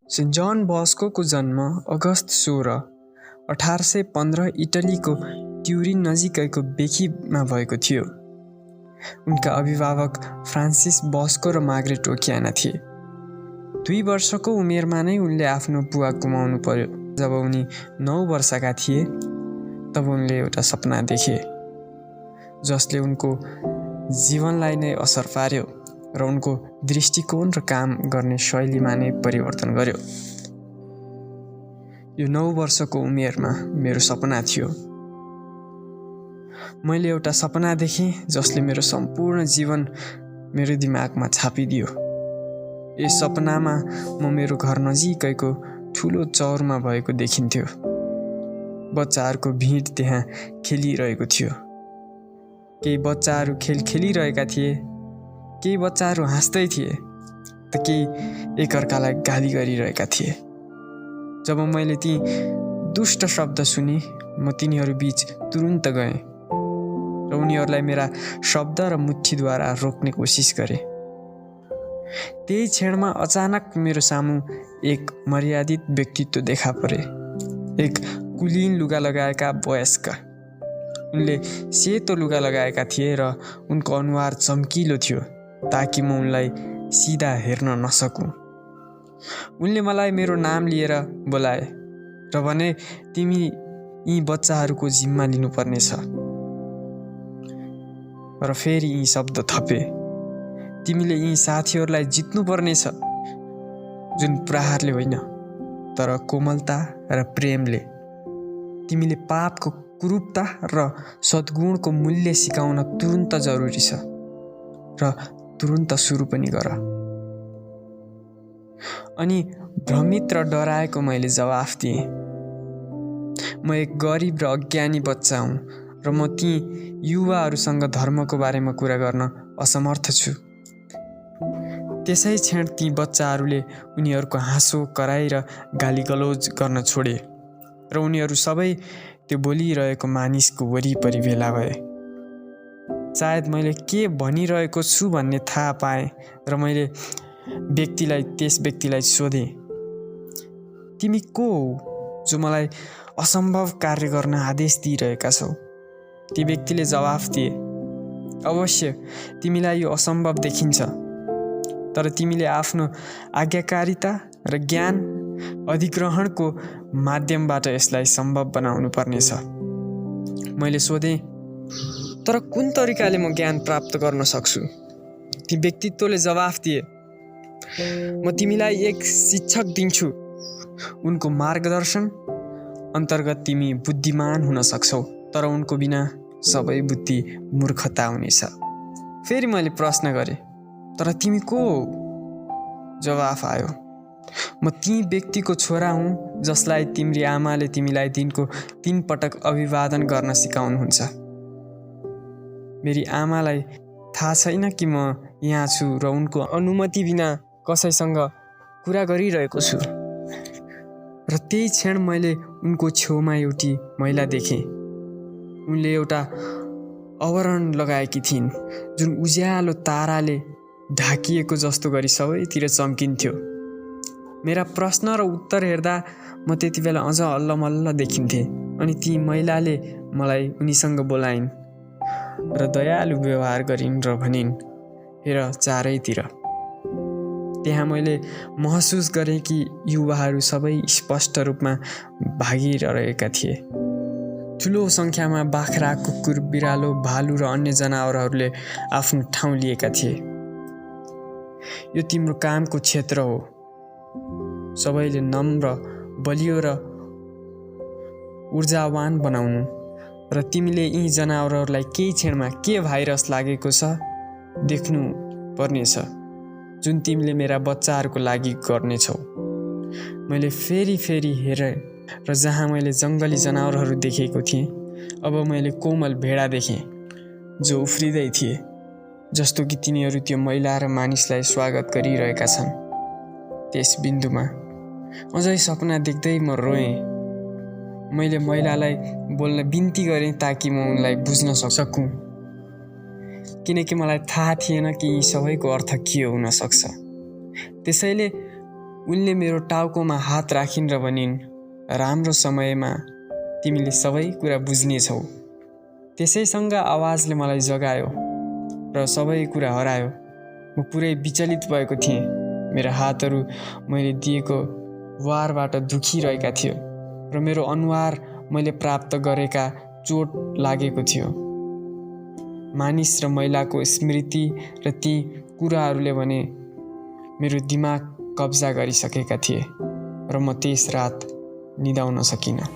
Saint जन बस्कोको जन्म अगस्त 16, 1815 इटलीको Turin नजिकैको बेखीमा भएको थियो। उनका अभिभावक फ्रान्सिस बस्को र मार्गरेट ओकियाना थिए। 2 वर्षको उमेरमा नै उनले आफ्नो बुवा गुमाउनु पर्यो। जब उनी 9 वर्षका थिए तब उनले एउटा सपना देखे जसले उनको जीवनलाई नै असर पार्यो र उनको दृष्टिकोण र काम गर्ने शैलीमा नै परिवर्तन गर्यो। यो 9 वर्षको उमेरमा मेरो सपना थियो। मैले एउटा सपना देखेँ जसले मेरो सम्पूर्ण जीवन मेरो दिमागमा छापिदियो। यस सपनामा म मेरो घर नजिकैको ठुलो चौरमा भएको देखिन्थ्यो। बच्चाहरूको भिड त्यहाँ खेलिरहेको थियो। केही बच्चाहरू खेल खेलिरहेका थिए, केही बच्चाहरू हाँस्दै थिए त केही एकअर्कालाई गाली गरिरहेका थिए। जब मैले ती दुष्ट शब्द सुने म तिनीहरू बीच तुरुन्त गएँ र उनीहरूलाई मेरा शब्द र मुट्ठीद्वारा रोक्ने कोसिस गरेँ। त्यही क्षणमा अचानक मेरो सामु एक मर्यादित व्यक्तित्व देखा परे। एक कुलीन लुगा लगाएका वयस्क। उनले सेतो लुगा लगाएका थिए र उनको अनुहार चम्किलो थियो ताकि म उनलाई सिधा हेर्न नसकूँ। उनले मलाई मेरो नाम लिएर बोलाए र भने, तिमी यी बच्चाहरूको जिम्मा लिनुपर्नेछ। र फेरि यी शब्द थपे, तिमीले यी साथीहरूलाई जित्नुपर्नेछ, जुन प्रहारले होइन तर कोमलता र प्रेमले। तिमीले पापको कुरूपता र सद्गुणको मूल्य सिकाउन तुरुन्त जरुरी छ र तुरुन्त सुरु पनि गर। अनि भ्रमित र डराएको मैले जवाफ दिएँ, म एक गरिब र अज्ञानी बच्चा हुँ र म ती युवाहरूसँग धर्मको बारेमा कुरा गर्न असमर्थ छु। त्यसै क्षण ती बच्चाहरूले उनीहरूको हाँसो कराई र गालीगलौज गर्न छोडे र उनीहरू सबै त्यो बोलिरहेको मानिसको वरिपरि भेला भए। सायद मैले के भनिरहेको छु भन्ने थाहा पाएँ र मैले त्यस व्यक्तिलाई सोधेँ, तिमी को हौ जो मलाई असम्भव कार्य गर्न आदेश दिइरहेका छौ? ती व्यक्तिले जवाफ दिए, अवश्य तिमीलाई यो असम्भव देखिन्छ, तर तिमीले आफ्नो आज्ञाकारिता र ज्ञान अधिग्रहणको माध्यमबाट यसलाई सम्भव बनाउनु पर्नेछ। मैले सोधेँ, तर कुन तरिकाले म ज्ञान प्राप्त गर्न सक्छु? ती व्यक्तित्वले जवाफ दिए, म तिमीलाई एक शिक्षक दिन्छु। उनको मार्गदर्शन अन्तर्गत तिमी बुद्धिमान हुन सक्छौ, तर उनको बिना सबै बुद्धि मूर्खता हुनेछ। फेरि मैले प्रश्न गरेँ, तर तिमी को हौ? जवाफ आयो, म ती व्यक्तिको छोरा हुँ जसलाई तिम्री आमाले तिमीलाई दिनको 3 पटक अभिवादन गर्न सिकाउनुहुन्छ। मेरी आमालाई थाहा छैन कि म यहाँ छु र उनको अनुमति बिना कसैसँग कुरा गरिरहेको छु। र त्यही क्षण मैले उनको छेउमा एउटी महिला देखेँ। उनले एउटा आवरण लगाएकी थिइन् जुन उज्यालो ताराले ढाकिएको जस्तो गरी सबैतिर चम्किन्थ्यो। मेरा प्रश्न र उत्तर हेर्दा म त्यति बेला अझ अल्लमल्ल देखिन्थेँ। अनि ती महिलाले मलाई उनीसँग बोलाइन् र दयालु व्यवहार गरिन् र भनिन्, हेर चारैतिर। त्यहाँ मैले महसुस गरेँ कि युवाहरू सबै स्पष्ट रूपमा भागिरहेका थिए। ठुलो सङ्ख्यामा बाख्रा, कुकुर, बिरालो, भालु र अन्य जनावरहरूले आफ्नो ठाउँ लिएका थिए। यो तिम्रो कामको क्षेत्र हो। सबैले नम्र, बलियो र ऊर्जावान बनाउनु र तिमीले यी जनावरहरूलाई केही क्षणमा के भाइरस लागेको छ देख्नु पर्नेछ जुन तिमीले मेरा बच्चाहरूको लागि गर्नेछौ। मैले फेरि हेरेँ र जहाँ मैले जङ्गली जनावरहरू देखेको थिएँ, अब मैले कोमल भेडा देखेँ जो उफ्रिँदै थिए, जस्तो कि तिनीहरू त्यो महिला र मानिसलाई स्वागत गरिरहेका छन्। त्यस बिन्दुमा अझै सपना देख्दै म रोएँ। मैले महिलालाई बोल्न बिन्ती गरेँ ताकि म उनलाई बुझ्न सकूँ, किनकि मलाई थाहा थिएन कि यी सबैको अर्थ के हुन सक्छ। त्यसैले उनले मेरो टाउकोमा हात राखिन् र भनिन्, राम्रो समयमा तिमीले सबै कुरा बुझ्नेछौ। त्यसैसँग आवाजले मलाई जगायो र सबै कुरा हरायो। म पुरै विचलित भएको थिएँ। मेरा हातहरू मैले दिएको वारबाट दुखिरहेका थियो र मेरो अनुहार मैले प्राप्त गरेका चोट लागेको थियो। मानिस र महिलाको स्मृति र ती कुराहरूले भने मेरो दिमाग कब्जा गरिसकेका थिए र म त्यस रात निदाउन सकिनँ।